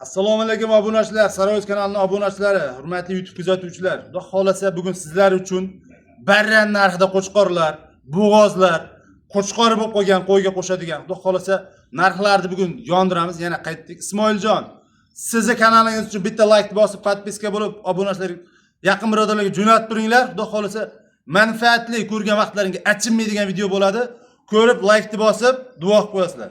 Assalomu alaykum obunachilar, Saroy kanalining obunachilari, hurmatli YouTube kuzatuvchilar. Xudo xolasa bugun sizlar uchun barran narxida qo'chqorlar, bo'g'ozlar, qo'chqor bo'lib qolgan qo'yga qo'shadigan. Xudo xolasa narxlarni bugun yondiramiz, yana qaytdik. Ismoiljon, sizni kanalingiz uchun bitta like bosib, подписка bo'lib, obunachilar yaqin birodarlarga jo'natib turinglar. Xudo xolasa manfaatli ko'rgan vaqtlaringga achinmaydigan video bo'ladi. Ko'rib like bosib, duo qilib qo'yasizlar.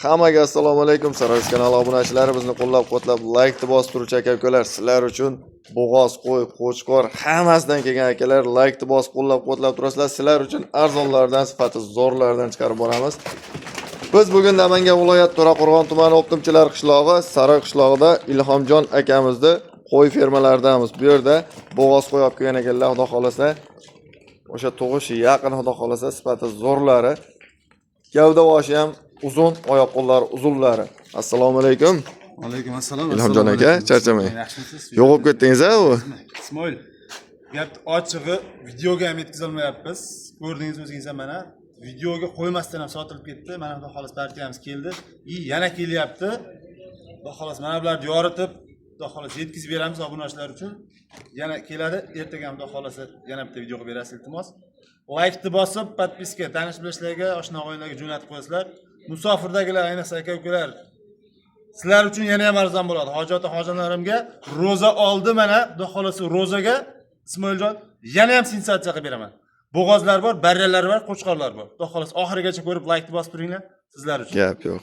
Hammaga assalomu alaykum. Saroy kanali obunachilari, bizni qo'llab-quvvatlab like bosib turuvchi aka ukalar, sizlar uchun bo'g'oz, qo'y, qo'chqor hammasidan kelgan akalar like bosib qo'llab-quvvatlab turasizlar. Sizlar uchun arzonlardan, sifati zo'rlardan chiqarib boramiz. Biz bugun Namangan viloyat To'raqo'rg'on tumani O'ptimchilar qishlog'i, Saroy qishlog'ida Ilhomjon akamizni qo'y fermalaridamiz. Bu yerda bo'g'oz qo'y olib kelgan ekanlar, xudo xolasa. O'sha tug'ishi yaqin, xudo xolasa, sifati zo'rlari. Gavda boshi ham uzun, oyoq qo'llari uzunlari. Assalomu alaykum. Alaykum assalom. Ilhomjon aka, charchamang. Yaxshimisiz? Yo'qolib ketdingiz a u? Ismoil, gapni ochig'i videoga ham yetkazolmayapmiz. Ko'rdingiz o'zingiz ham, mana videoga qo'ymasdan ham sotilib ketdi. Mana xudo xolos partiyamiz keldi. И yana kelyapti. Xudo xolos mana bularni yoritib, xudo xolos yetkazib beramiz obunachilar uchun. Yana keladi. Ertaga ham xudo xolasa yana bitta video qilib berasiz, iltimos. Laykni bosib, подписка, tanish bilishlarga, oshna og'aynilarga jo'natib qo'yasizlar. Musofirdagilar, ayniqsa aka ukalar, sizlar uchun yana ham arzon bo'ladi. Hoji ota hojalarimga ro'za oldi, mana xudo xolasa ro'zaga Ismoiljon yana ham sensatsiya qilib beraman. Bo'g'ozlar bor, barralar bor, qo'chqorlar bor. Xudo xolasa oxirigacha ko'rib laykni bosib turinglar sizlar uchun. Gap yo'q.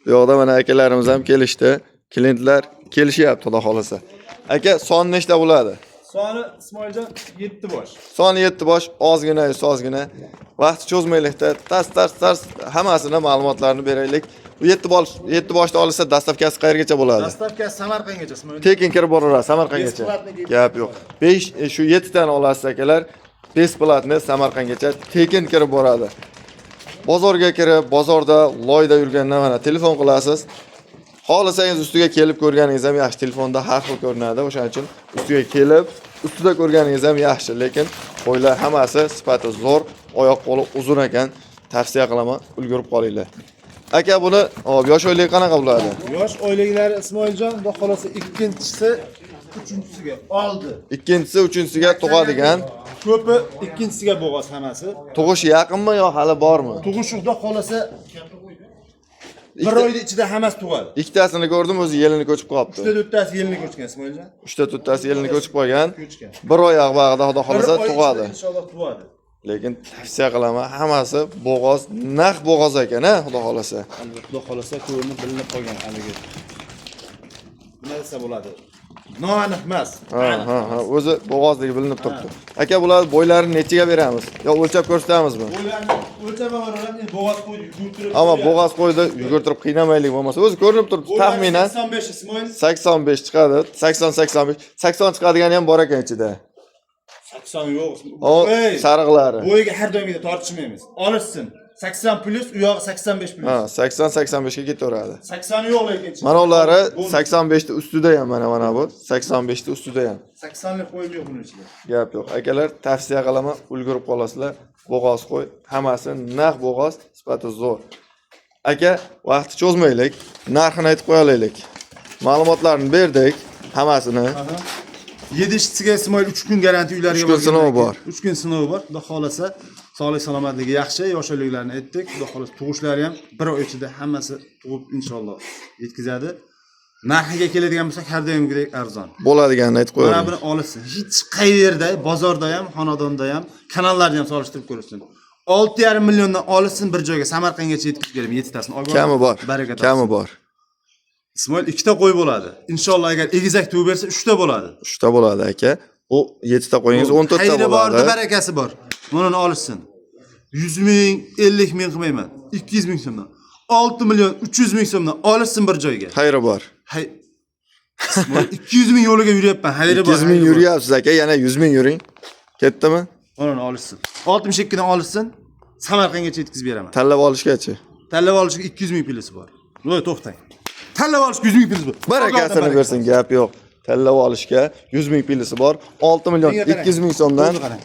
Bu yoqda mana akalarimiz ham kelishdi. Klientlar kelishyapti, xudo xolasa. Aka, son nechta bo'ladi? Soni Ismoiljon 7 bosh. Soni 7 bosh, ozgina, ozgina. Vaqt cho'zmaylikda, tas tas tas hammasini ma'lumotlarni beraylik. Bu 7 bosh, 7 boshni olsa доставка si qayergacha bo'ladi? Доставка Samarqandgacha, Ismoil. Tekin kirib boraveradi Samarqandgacha. Бесплатный. Gap yo'q. 5 shu 7 tani olasiz akalar, бесплатный Samarqandgacha tekin kirib boradi. Bozorga kirib, bozorda loyda yurganda mana telefon qilasiz. Xohlasangiz ustiga kelib ko'rganingiz ham yaxshi. Telefonda har xil ko'rinadi, o'shaning uchun ustiga kelib, ustida ko'rganingiz ham yaxshi, lekin qo'ylar hammasi sifati zo'r, oyoq qo'li uzun ekan. Tavsiya qilaman, ulgurib qolinglar. Aka, buni hop, yosh oyligi qanaqa bo'ladi? Yosh oyliklari Ismoiljon, xudo xolasa ikkinchisi uchinchisiga oldi. Ikkinchisi, uchinchisiga tug'adigan. Ko'pi ikkinchisiga bo'g'oz hammasi. Tug'ish yaqinmi yo hali bormi? Tug'ish xudo xolasa bir oyda ichida hammasi tug'adi. Ikkitasini ko'rdim, o'zi yelini ko'chib qolibdi. Uchta to'rttasi yelini ko'chgan, Ismoiljon. Uchta to'rttasi yelini ko'chib qolgan. Ko'chgan. Bir oy bag'ida xudo xolasa Bir oy tug'adi. ichida inshaalloh tug'adi. Lekin tavsiya qilaman, hammasi bo'g'oz, naq bo'g'oz ekan, ha, xudo xolasa. Xudo xolasa ko'rinib bilinib qolgan haligi. Nima desa bo'ladi? Noaniq emas. Ha, o'zi bo'g'ozligi bilinib turibdi. Aka, bular bo'ylarini nechiga beramiz? Yo o'lchab ko'rsatamizmi? Bo'ylarni o'lchamaveramiz, endi bo'g'oz qo'ydi, yugurtirib. Ammo bo'g'oz qo'ydi, yugurtirib qiynamaylik bo'lmasa. O'zi ko'rinib turibdi, taxminan 85, Ismoil. 85 chiqadi. 80 85, 80 chiqadigani ham bor ekan ichida. 80 yo'q. O Ey, sariqlari. bo'yiga har doimgidek tortishmaymiz. Olishsin. 80 plus, u yog'i 85 plus. Ha, 80 85 ga ketaveradi. 80 yo'q lekin ichida. Mana ularni Bo'ldi. 85 ta ustida ham, mana bu 85 ta ustida ham. 80 lik qo'yim yo'q buning ichida. Gap yo'q. Akalar, tavsiya qilaman, ulgurib qolasizlar. Bo'g'oz qo'y, hammasi naq bo'g'oz, sifati zo'r. Aka, vaqtni cho'zmaylik, narxini aytib qo'yaylik. Ma'lumotlarni berdik hammasini. Yedishisiga Ismoil 3 kun garantiya uylariga Uch kun sinovi bor. 3 kun sinovi bor. Xudo xolasa sog'lik salomatligi yaxshi, yosh oyliklarini aytdik. Xudo xolasa tug'ishlari ham bir oy ichida hammasi tug'ib inshaalloh yetkazadi. Narxiga keladigan bo'lsak, har doimgidek arzon. Bo'ladiganini aytib Mana qo'yaylik. buni olishsin. Hech qayerda, bozorda ham, xonadonda ham, kanallarda ham solishtirib ko'rishsin. 6,5 milliondan olishsin, bir joyga Samarqandgacha yetkazib beraman yettitasini. Olib Kami bor. Baraka topsin. Kami bor. Ismoil, ikkita qo'y bo'ladi. Inshaalloh agar egizak tug'ib bersa 3 ta bo'ladi. 3 ta bo'ladi aka. U 7 ta qo'yingiz 14 ta Xayri bor, bo'ladi. Barakasi bor. Buni olishsin. 100 ming, 50 ming qilmayman. 200 ming so'mdan. 6 million 300 ming so'mdan olishsin bir joyga. Xayri bor. Hay. Ismoil, 200 ming yo'liga yuryapman. Xayri bor. 200 ming Xayri bor. yuryapsiz aka, yana 100 ming yuring. Ketdimi? Uni olishsin. 62 dan olishsin. Samarqandgacha yetkazib beraman. Tanlab olishgachi. Tanlab olishga 200 ming plusi bor. Voy, to'xtang. Tanlab olishga 100 ming plusi bor. Barakasini Allohdan bersin, gap yo'q. Tanlab olishga 100 ming plusi bor. 6 million Menga qarang. 200 ming so'mdan. O'zi qarang.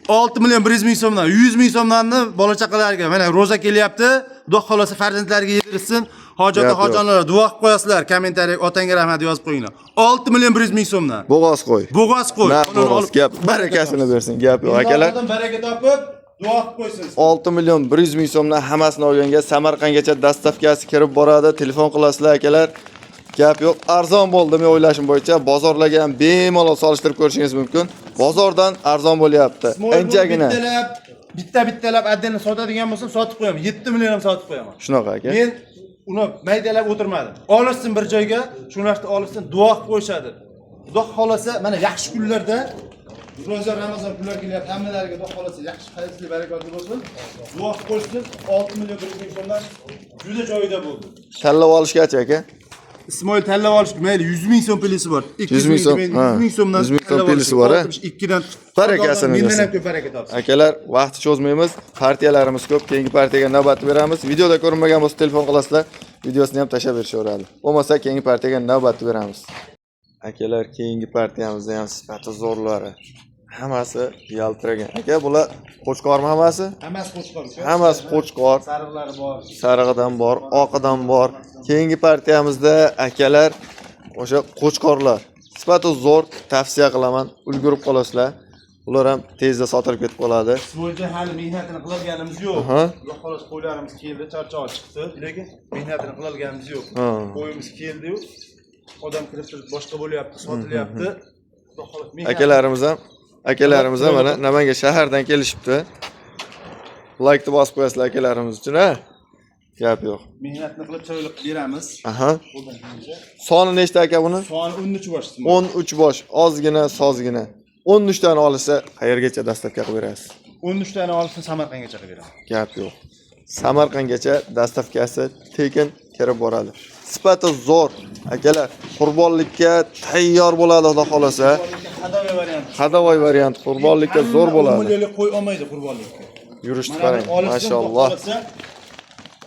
6 million 100 ming so'mdan, 100 ming so'mdanni bola chaqalarga mana ro'za kelyapti. Xudo xolasa farzandlariga yedirsin. Hoji ota, Gap yo'q. hoji onalar duo qilib qo'yasizlar, kommentariy otangga rahmat yozib qo'yinglar. 6 million 100 ming so'mdan. Bo'g'oz qo'y. Bo'g'oz qo'y. Naq Onani bo'g'oz. olib- Gap barakasini bersin. Gap yo'q akalar. Allohdan baraka topib, duo qilib qo'ysin. 6 million 100 ming so'mdan hammasini olganga Samarqandgacha dastavkasi kirib boradi. Telefon qilasizlar akalar. Gap yo'q. Arzon bo'ldi men o'ylashim bo'yicha. Bozorlarga ham bemalol solishtirib ko'rishingiz mumkin. Bozordan arzon bo'lyapti. Anchagina. Bittalab, bitta bittalab отдельно sotadigan bo'lsam sotib qo'yaman. 7 million ham sotib qo'yaman. Shunaqa aka. Men uni maydalab o'tirmadim. Olishsin bir joyga, shu narsa olishsin, duo qilib qo'yishadi. Xudo xolasa, mana yaxshi kunlarda ro'za Ramazon kunlar kelyapti. Hammalariga Xudo xolasa yaxshi fayzli barakotli bo'lsin. Duo qilib qo'yishsin. 6 million 100 ming so'mdan juda joyida bo'ldi. Tanlab olishgacha aka. Ismoil tanlab olish mayli 100 ming so'm pulisi bor. 100 ming so'm, 200 ha. ming so'mdan 100 ming so'm tanlab pulisi olish. bor, ha? 62 dan Barakasini mendan bersin. ham ko'p baraka topsin. Akalar, vaqtni cho'zmaymiz. Partiyalarimiz ko'p. Keyingi partiyaga navbat beramiz. Videoda ko'rinmagan bo'lsa telefon qilasizlar, videosini ham tashlab berishaveradi. Bo'lmasa keyingi partiyaga navbat beramiz. Akalar, keyingi partiyamizda ham sifati zo'rlari. Hammasi yaltiragan. Aka, bular qo'chqormi hammasi? Hammasi qo'chqor. Hammasi qo'chqor. Sariqlari bor. Sarig'idan bor, oqidan bor. Keyingi partiyamizda akalar o'sha qo'chqorlar. Sifati zo'r, tavsiya qilaman. Ulgurib qolasizlar. Ular ham tezda sotilib ketib qoladi. Ismoiljon hali mehnatini qilolganimiz yo'q. Aha. Xudo xolos qo'ylarimiz keldi, charchoq chiqdi, lekin mehnatini qilolganimiz yo'q. Ha. Qo'yimiz keldi-yu, odam kirib turib boshqa bo'lyapti, sotilyapti. Xudo xolos mehnat- Akalarimiz ham mana Namangan shahardan kelishibdi. Laykni bosib qo'yasizlar akalarimiz uchun, ha? Gap yo'q. Mehnatni qilib chiroyli qilib beramiz. Aha. Qo'ldan kelgancha. Soni nechta aka buni? Soni 13 bosh. Ismoil. 13 bosh, ozgina, sozgina. 13 tani olsa qayergacha dastavka qilib berasiz? 13 tani olsin Samarqandgacha qilib beraman. Gap yo'q. Samarqandgacha dastavkasi tekin kirib boradi. Sifati zo'r. Akalar, qurbonlikka tayyor bo'ladi xudo xolasa. Hadavoy variant. Hadavoy variant qurbonlikka zo'r bo'ladi. Millionlik qo'y olmaydi qurbonlikka. Yurishni Mana qarang, buni olishsin, xudo mashalloh. xohlasa,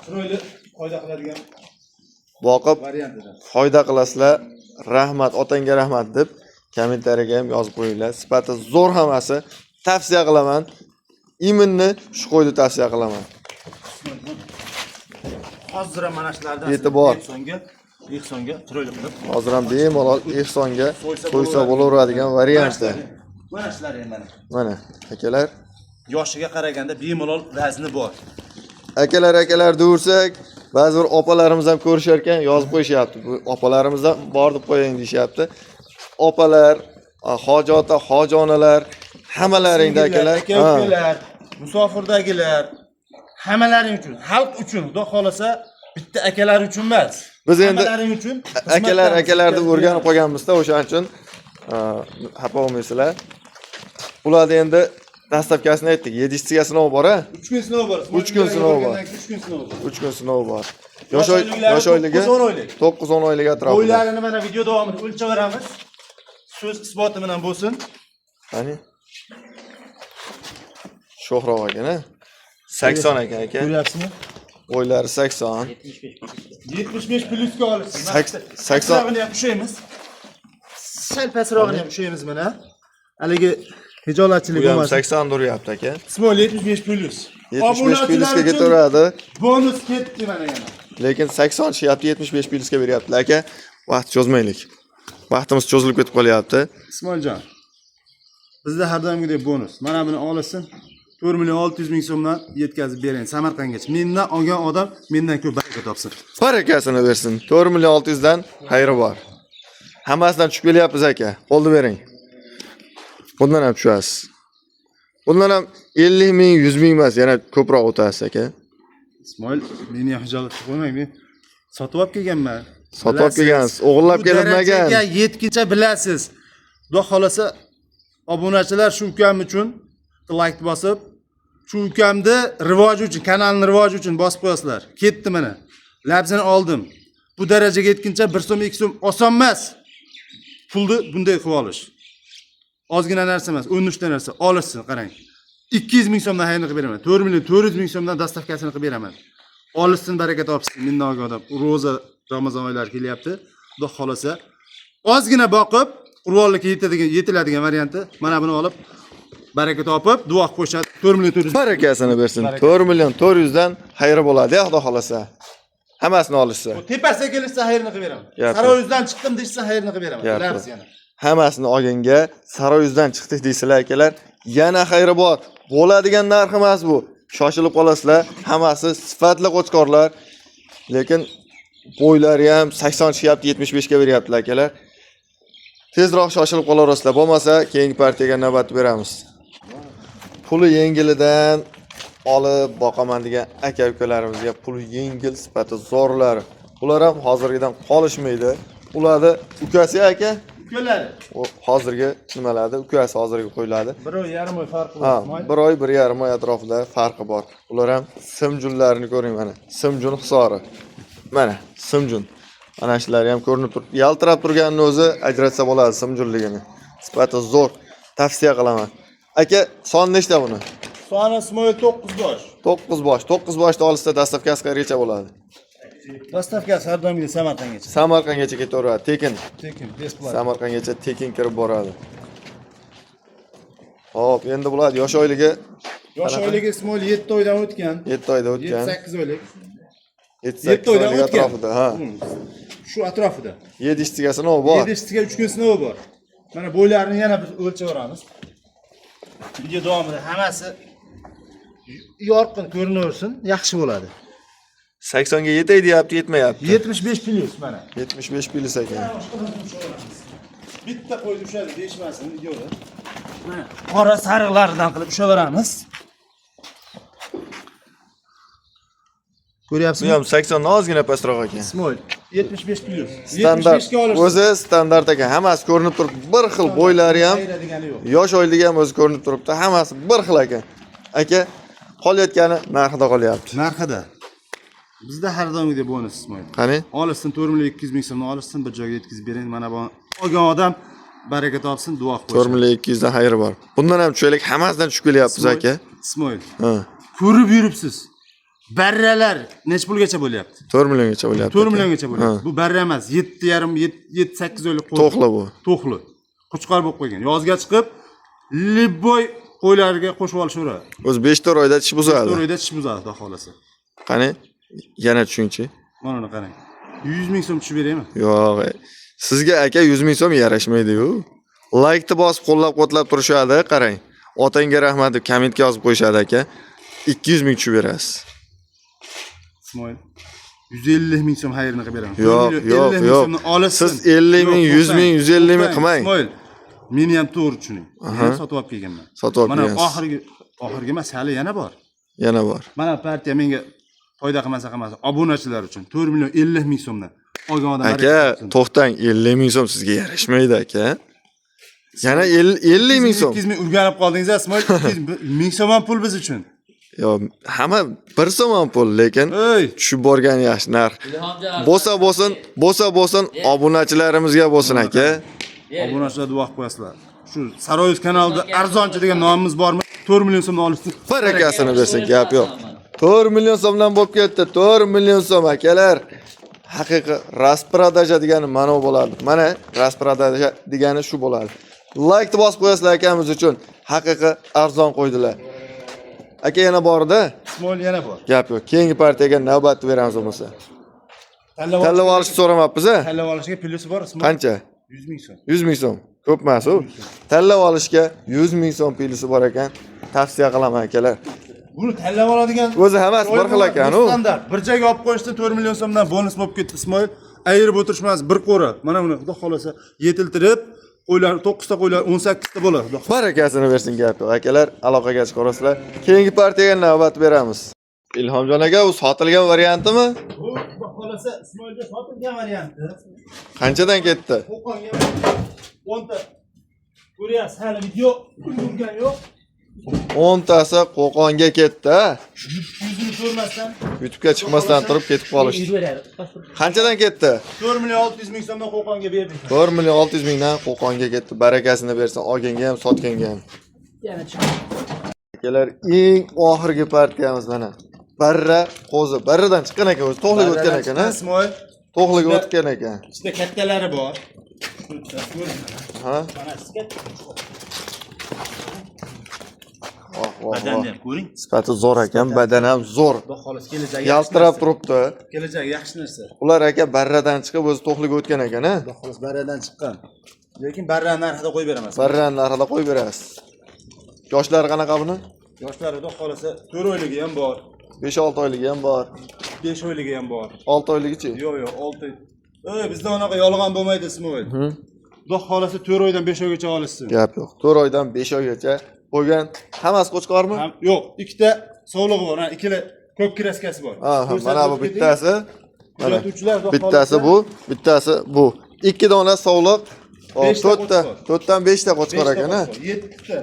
chiroyli foyda qiladigan Boqib variantidir. foyda qilasizlar. Rahmat, otangga rahmat deb kommentariyaga ham yozib qo'yinglar. Sifati zo'r hammasi. Tavsiya qilaman. Iminni shu qo'yni tavsiya qilaman. Hozir ham mana shulardan E'tibor. Ehsonga chiroyli qilib Hozir ham bemalol ehsonga qo'ysa bo'laveradigan varianti. Mana shular ham mana. Mana akalar, Yoshiga qaraganda bemalol vazni bor. akalar deversak, ba'zi bir opalarimiz ham ko'rishar ekan, yozib qo'yishyapti. Bu opalarimiz ham bor deb qo'ying deyishyapti. Opalar, hoji ota, hoji onalar, hammalaringda akalar. Aka Ha. ukalar, musofirdagilar, hammalaring uchun, xalq uchun, xudo xolasa, bitta akalar uchun emas. Biz endi hammalaring uchun akalar xizmatdamiz. akalar deb o'rganib qolganmizda, o'shaning uchun xafa bo'lmaysizlar. Bularni endi dastlabkasini aytdik, 7-siga sinov bor a? 3 kun sinov bor. Uch kun sinov bor. 3 kun sinov bor. 3 kun sinov bor. Yosh oyliklari Yosh oyligi 9-10 oylik. 9-10 oylik atrofida. Qo'ylarini mana video davomida o'lchaveramiz. So'z isboti bilan bo'lsin. Qani? Sho'xroq ekan a? 80 ekan aka. Ko'ryapsizmi? O'ylari 80. 75 plyusga olishsin. 80. Pasrog'ini ham ushlaymiz. Sal pastrog'ini ham ushlaymiz mana. Haligi hijolatchilik Bu ham bo'lmasin. 80 duryapti aka. Ismoil 75 plyus. 75 plyusga ketaveradi. Bonus ketdi mana yana. Lekin 80 tushyapti, 75 plyusga beryaptilar aka. Vaqt cho'zmaylik. Vaqtimiz cho'zilib ketib qolyapti. Ismoiljon. Bizda har doimgidek bonus. Mana buni olishsin. 4 million 600 ming so'mdan yetkazib bering Samarqandgacha. Mendan olgan odam mendan ko'p baraka topsin. Barakasini bersin. 4 million 600 dan xayri bor. Hammasidan tushib kelyapmiz aka. Qo'lni bering. Bundan ham tushasiz. Bundan ham 50 ming, 100 ming emas, yana ko'proq o'tasiz aka. Ismoil, meni ham hijolatga qo'ymang. Men sotib olib kelganman. Sotib olib Bilasiz. kelgansiz, o'g'irlab Bu kelinmagan. darajaga yetguncha bilasiz. Xudo xolasa obunachilar shu ukam uchun like bosib, shu ukamni rivoji uchun, kanalni rivoji uchun bosib qo'yasizlar. Ketdi mana. Labzini oldim. Bu darajaga yetguncha 1 so'm, 2 so'm oson emas. Pulni bunday qilib olish. Ozgina narsa emas, 13 ta narsa olishsin, qarang. 200 ming so'mdan hayini qilib beraman. 4 million 400 ming so'mdan dastavkasini qilib beraman. Olishsin, baraka topsin. Mendan olgan odam. Ro'za Ramazon oylari kelyapti. Xudo xolasa ozgina boqib qurbonlikka yetadigan, yetiladigan varianti mana buni olib baraka topib duo qilib qo'yishadi. 4 million 400 Barakasini bersin. 4 million 400 dan xayri bo'ladi, ya Xudo xolasa. Hammasini olishsa. Bu tepasiga kelishsa xayrini qilib beraman. Gap yo'q. Saroyuzdan chiqdim deyishsa xayrini qilib beraman. Gap yo'q. Bilamiz yana. Hammasini olganga Saroyuzdan chiqdik deysizlar akalar. Yana xayri bor. Bo'ladigan narx emas bu. Shoshilib qolasizlar. Hammasi sifatli qo'chqorlar. Lekin bo'ylari ham 80 chiqyapti, 75 ga beryaptilar akalar. Tezroq shoshilib qolaverasizlar. Bo'lmasa keyingi partiyaga navbat beramiz. Puli yengilidan olib boqaman degan aka ukalarimizga puli yengil, sifati zo'rlari. Ular ham hozirgidan qolishmaydi. Ularni ukasi aka Ukalari. u hozirgi nimalarda ukasi hozirgi qo'yiladi. Bir oy yarim oy farqi bor. Ha, Ismoil. bir oy, 1,5 oy atrofida farqi bor. Ular ham simjunlarini ko'ring mana. Simjun hisori. Mana simjun. Mana shulari ham ko'rinib turibdi. Yaltirab turganini o'zi ajratsa bo'ladi simjunligini. Sifati zo'r. Tavsiya qilaman. Aka, son nechta buni? Soni Ismoil 9 bosh. 9 bosh. 9 boshni olishsa dastavkasi qayergacha bo'ladi? Dostavkasi har doimgidek Samarqandgacha. Samarqandgacha ketaveradi, tekin. Tekin, bесплатно. Samarqandgacha tekin kirib boradi. Xo'p, endi bular yosh oyligi Yosh oyligi Ismoil 7 oydan o'tgan. 7 oyda o'tgan. 7-8 oylik. 7 7 oydan oylik o'tgan. atrofida, ha. Shu atrofida. Yetishtiga sinov bor. Yetishtiga 3 kun sinovi bor. Mana bo'ylarini yana biz o'lchaveramiz. Video davomida hammasi yorqin ko'rinaversin, yaxshi bo'ladi. 80 ga yetay deyapti, yetmayapti. 75 plus mana. 75 plus ekan. Bitta qo'ydi ushadi deyishmasin videoda. Mana qora sariqlaridan qilib ushaveramiz. Bu Ko'ryapsizmi? ham 80 dan ozgina pastroq ekan. Ismoil 75 plus. Standart. 75 ga olishsin. O'zi standart ekan. Hammasi ko'rinib turibdi. Bir xil bo'ylari ham, Ayiradigani yo'q. yosh oyligi ham o'zi ko'rinib turibdi. Hammasi bir xil ekan. Aka, qolayotgani narxida qolyapti. Narxida. Bizda har doimgidek bonus Ismoil. Qani? Olishsin 4 million 200 ming so'mni olishsin, bir joyga yetkazib bering. Mana bu olgan odam baraka topsin, duo qilib 4 million 200 dan xayri bor. Bundan ham tushaylik, hammasidan tushib kelyapmiz aka. Ismoil, Ha, ko'rib yuribsiz. Barralar necha pulgacha bo'lyapti? 4 milliongacha bo'lyapti. 4 aka. milliongacha bo'lyapti. Ha, Bu barra emas, 7,5, 7 8 oylik qo'y. To'xli bu. To'xli. Qo'chqor bo'lib qo'ygan. Yozga chiqib, liboy qo'ylarga qo'shib olishaveradi. O'zi 5-4 oyda tish buzadi. 4 oyda tish buzadi, xudo xolasa. Qani? Yana tushingchi. Mana uni qarang. 100 ming so'm tushib beraymi? Yo'q. Sizga aka 100 ming so'm yarashmaydi-yu. Laykni bosib qo'llab-quvvatlab turishadi, qarang. Otangga rahmat deb kommentga yozib qo'yishadi aka. 200 ming tushib berasiz. Ismoil 150 ming so'm xayrini qilib beraman. Yo'q, 4 million yo'q, 50 ming yo'q. so'mni olishsin. Siz 50 ming, Yo'q, 100 ming, 150 ming to'xtang, qilmang. Ismoil, meni ham to'g'ri tushuning. Men sotib olib kelganman. Sotib olib Mana kelgansiz. oxirgi emas, hali yana bor. Yana bor. Mana partiya menga foyda qilmasa qilmasa obunachilar uchun 4 million 50 ming so'mdan olgan odam Aka, to'xtang, 50 ming so'm sizga yarashmaydi aka. Yana 50 ming so'm. 200 ming urganib qoldingiz, Ismoil. 200 ming so'm ham pul biz uchun. Yo'q, hamma bir so'm ham pul, lekin Ey, tushib borgan yaxshi narx. İlhomjon Bo'lsa bo'lsin, bo'lsa bo'lsin, obunachilarimizga bo'lsin aka. Obunachilar duo qilib qo'yasizlar. Shu Saroyuz kanalida arzonchi degan nomimiz bormi? 4 million so'mni olishsin. Barakasini bersin, gap yo'q. 4 million so'mdan bo'lib ketdi. 4 million so'm akalar. Haqiqiy rasprodaja degani mana bu bo'ladi. Mana rasprodaja degani shu bo'ladi. Laykni bosib qo'yasizlar akamiz uchun. Haqiqiy arzon qo'ydilar. Aka yana borda, Ismoil yana bor. gap yo'q. Keyingi partiyaga navbatni beramiz bo'lmasa. Tanlab Tanlab olishni so'ramabmiz a? Tanlab olishga plyusi bor Ismoil. Qancha? 100 ming so'm. 100 ming so'm. Ko'p emas u. Tanlab olishga 100 ming so'm plyusi bor ekan. Tavsiya qilaman akalar. Buni tanlab oladigan O'zi hammasi bir xil ekan u. Standart. Bir joyga olib qo'yishdi 4 million so'mdan bonus bo'lib ketdi Ismoil. Ayirib o'tirishmas bir qo'ri. Mana buni xudo xolasa yetiltirib, qo'ylar 9 ta qo'ylar 18 ta bo'ladi. Xudo Barakasini bersin gap yo'q. Akalar, aloqaga chiqarasizlar. Keyingi partiyaga navbat beramiz. Ilhomjon aka, u sotilgan variantimi? Bu xudo xolasa Ismoilga sotilgan varianti. Qanchadan ketdi? Qo'qonga 10 ta. Ko'ryapsiz, hali video ulgurgan yo'q. 10 tasi Qo'qonga ketdi. Ha? Yuzini ko'rmasdan YouTube'ga chiqmasdan turib ketib qolishdi. Qanchadan ketdi? 4 million 600 ming so'mdan Qo'qonga berdik. 4 million 600 mingdan Qo'qonga ketdi. Barakasini bersin, olganga ham, sotganga ham. Akalar, eng oxirgi partiyamiz mana. Barra qo'zi. Barradan chiqqan ekan o'zi, to'qlik o'tgan ekan, ha? Ismoil, To'qlik o'tgan ekan. ichida kattalari bor. Ha? Mana sizga Voh, voh, Badanni voh. ham ko'ring. Sifati zo'r ekan, badan ham zo'r. Xudo xohlasa kelajagi yaxshi Yaltirab narsa. turibdi. Kelajagi yaxshi narsa. Ular aka barradan chiqib o'zi to'qliga o'tgan ekan, a? Xudo xohlasa barradan chiqqan. Lekin barra narxida qo'yib beraman. Barrani narxida qo'yib berasiz. Yoshlari qanaqa buni? Yoshlari xudo xohlasa 4 oyligi ham bor, 5-6 oyligi ham bor. 5 oyligi ham bor. 6 oyligichi? Yo'q, yo'q, 6. Ey, bizda unaqa yolg'on bo'lmaydi, Ismoil. Xudo xohlasa 4 oydan 5 oygacha olishsin. Gap yo'q. 4 oydan 5 oygacha bo'lgan hammasi qo'chqormi? Ham yo'q, ikkita sovlig'i bor, ha, ikkala ko'k kraskasi bor. Ha, ha, mana bu Ko'rsatib keting. bittasi. Mana Kuzatuvchilar xudo bittasi xohlasa bu, bittasi bu. Ikki dona sovliq. Hop, Beshta to'rtta, qo'chqor. to'rtdan 5 ta qo'chqor Beshta ekan, ha? qo'chqor, yettita.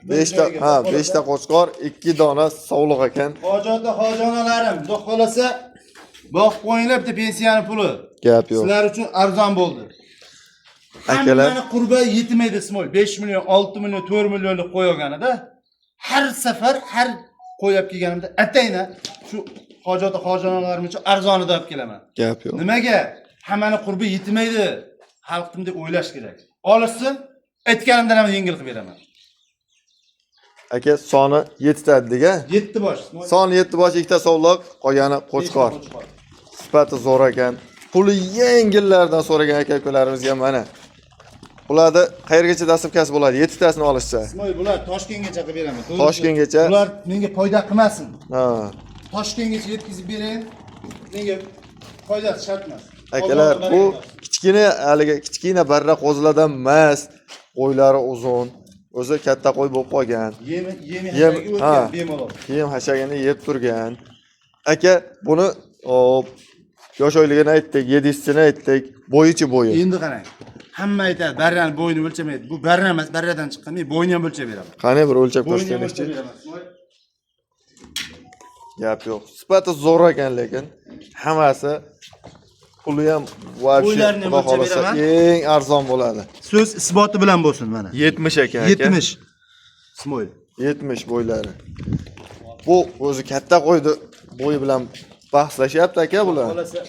Bir 5 ta, joyga ha, xudo 5 ta xohlasa. qo'chqor, 2 dona sovliq ekan. Hojatli hojonalarim, xudo xohlasa boqib qo'yinglar bitta pensiyani puli. Gap yo'q. Sizlar uchun arzon bo'ldi. Akalar, Hammani qurba yetmaydi Ismoil. 5 million, 6 million, 4 millionlik qo'y olganida har safar har qo'y olib kelganimda atayna shu hojatli hojonalarim uchun arzonida olib kelaman. gap yo'q. Nimaga? Hammani qurbi yetmaydi. Xalq bunday o'ylash kerak. Olishsin, aytganimdan ham yengil qilib beraman. Aka, soni 7 ta dedik, a? 7 bosh. Ismoil. Soni 7 bosh, ikkita sovliq, qolgani qo'chqor. Beshta. Sifati zo'r ekan. Puli yengillardan so'ragan aka ukalarimizga mana. Ularda qayergacha dastlabkasi bo'ladi? 7 tasini olishsa. Ismoil, bular Toshkentgacha qilib beraman. To'g'risi, Toshkentgacha? Bular menga foyda qilmasin. Ha. Toshkentgacha yetkazib berayin. Menga foydasi shart emas. Akalar, Allohning bu barakasi. kichkina haligi kichkina barra qo'zilardan emas. Qo'ylari uzun. O'zi katta qo'y bo'lib qolgan. Yemi yemi Yem- hashaga ha. o'tgan bemalol. Keyin hashagini yeb turgan. Aka, buni hop, yosh oyligini aytdik, yedisini aytdik. Bo'yichi bo'yi. Endi qarang. Hamma aytadi, barrani bo'yini o'lchamaydi. Bu barra emas, barradan chiqqan. Men bo'yini ham o'lchab beraman. Qani bir o'lchab Bo'yini ham o'lchab ko'rsataylikchi. beraman. Ismoil. Gap yo'q. Sifati zo'r ekan lekin hammasi puli ham вообще Bo'ylarini ham xudo o'lchab xohlasa beraman. eng arzon bo'ladi. So'z isboti bilan bo'lsin mana. 70 ekan aka. 70. Ismoil. 70 bo'ylari. Bu o'zi katta qo'ydi, bo'yi bilan bahslashyapti aka bular. Xolasa.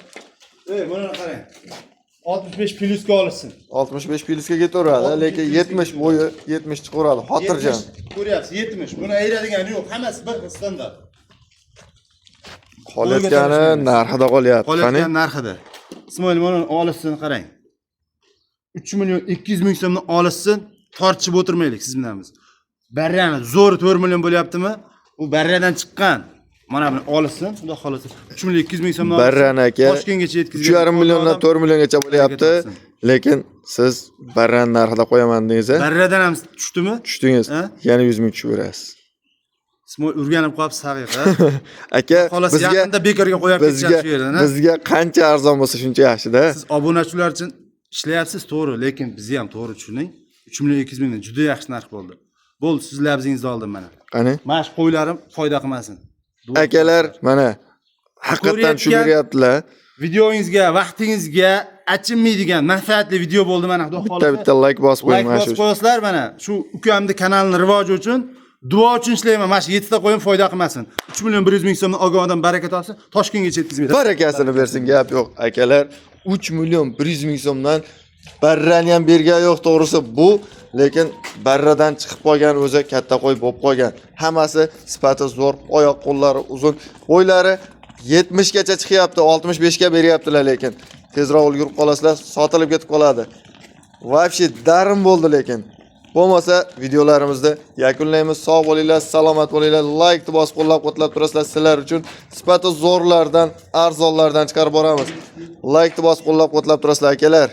Ey, buni qarang. 65 plyusga olishsin. 65 plyusga ketaveradi, lekin 70 bo'yi 70 chiqaveradi, xotirjam. 70 ko'ryapsiz, 70. Buni ayiradigani yo'q, hammasi bir xil standart. Qolayotgani narxida qolyapti. Qani? Qolayotgan narxida. Ismoil buni olishsin, qarang. 3 million 200 ming so'mdan olishsin, tortishib o'tirmaylik siz bilan biz. Barrani zo'ri 4 million bo'lyaptimi? U barradan chiqqan. Mana buni olishsin, xudo xolasa 3 million 200 ming so'mdan olishsin. Barrani aka Toshkentgacha yetkazgan. 3,5 milliondan 4 milliongacha bo'lyapti. Topsin. Lekin siz barrani narxida qo'yaman dedingiz, a? Barradan ham tushdimi? Tushdingiz. Ha? Yana 100 ming tushib berasiz. Ismoil urganib qolibsiz haqiqat. Aka, Xolasi bizga yaqinda bekorga qo'yib bizga ketishadi shu yerdan. Ha? bizga qancha arzon bo'lsa shuncha yaxshi-da. Siz obunachilar uchun ishlayapsiz, to'g'ri, lekin bizni ham to'g'ri tushuning. 3 million 200 mingdan juda yaxshi narx bo'ldi. Bo'ldi, siz labzingizni oldim mana. Qani? Mana shu qo'ylarim foyda qilmasin. Akalar, mana haqiqatdan tushib Ko'rayotgan- beryaptilar. Videoyingizga, vaqtingizga achinmaydigan manfaatli video bo'ldi mana xudo Bitta xohlasa. bitta like bosib qo'ying Like mana shu. bosib qo'yasizlar mana shu ukamni kanalini rivoji uchun duo uchun ishlayman. Mana shu 7 ta qo'yim foyda qilmasin. 3 million 100 ming so'mdan olgan odam baraka topsin, Toshkentgacha yetkazib beradi. Barakasini bersin, gap yo'q. Akalar, 3 million 100 ming so'mdan barrani ham bergan yo'q, to'g'risi bu, lekin barradan chiqib qolgan o'zi katta qo'y bo'lib qolgan. Hammasi sifati zo'r, oyoq qo'llari uzun, bo'ylari 70 gacha chiqyapti, 65 ga beryaptilar lekin. Tezroq ulgurib qolasizlar, sotilib ketib qoladi. Вообще darim bo'ldi lekin. Bo'lmasa videolarimizni yakunlaymiz. Sog' bo'linglar, salomat bo'linglar. Like bosib qo'llab-quvvatlab turasizlar. Sizlar uchun sifati zo'rlardan, arzonlardan chiqarib boramiz. Like bosib qo'llab-quvvatlab turasizlar akalar.